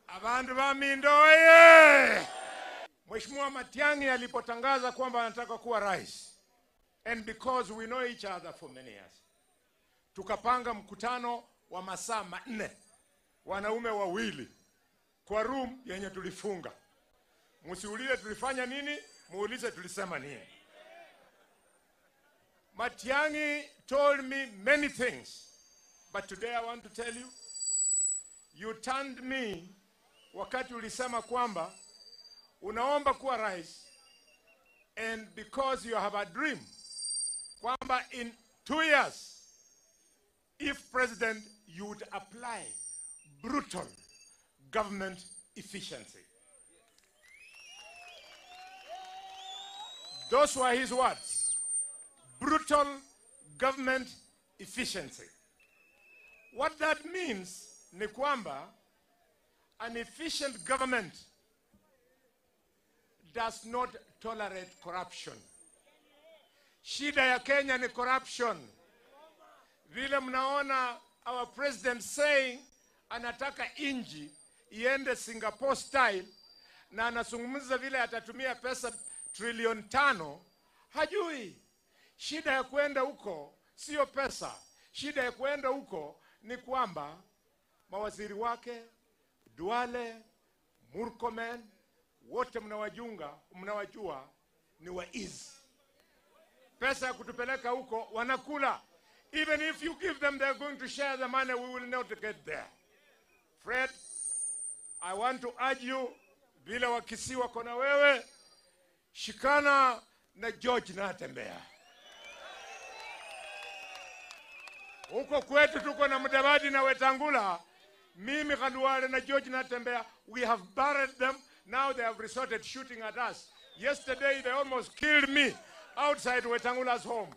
Abandu ba Mindo oye! Mheshimiwa Matiang'i alipotangaza kwamba anataka kuwa rais, and because we know each other for many years, tukapanga mkutano wa masaa 4, wanaume wawili kwa room yenye tulifunga. Msiulize tulifanya nini, muulize tulisema nini. Matiang'i told me many things, but today I want to tell you, you turned me wakati ulisema kwamba unaomba kuwa rais, and because you have a dream kwamba in 2 years if president you would apply brutal government efficiency. Those were his words. Brutal government efficiency. What that means ni kwamba an efficient government does not tolerate corruption. Shida ya Kenya ni corruption. Vile mnaona our president saying anataka inji iende Singapore style, na anazungumza vile atatumia pesa trilioni 5, hajui. Shida ya kuenda huko sio pesa. Shida ya kuenda huko ni kwamba mawaziri wake, Duale, Murkomen, wote mnawajua ni waizi. Pesa ya kutupeleka huko wanakula. Even if you give them, they're going to share the money. We will not get there. Fred, I want to urge you, vile Wakisii wako na wewe, shikana na George Natembeya. Huko kwetu tuko na Mudavadi na Wetangula. Mimi Khalwale na George Natembeya, we have buried them. Now they have resorted shooting at us. Yesterday they almost killed me outside Wetangula's home.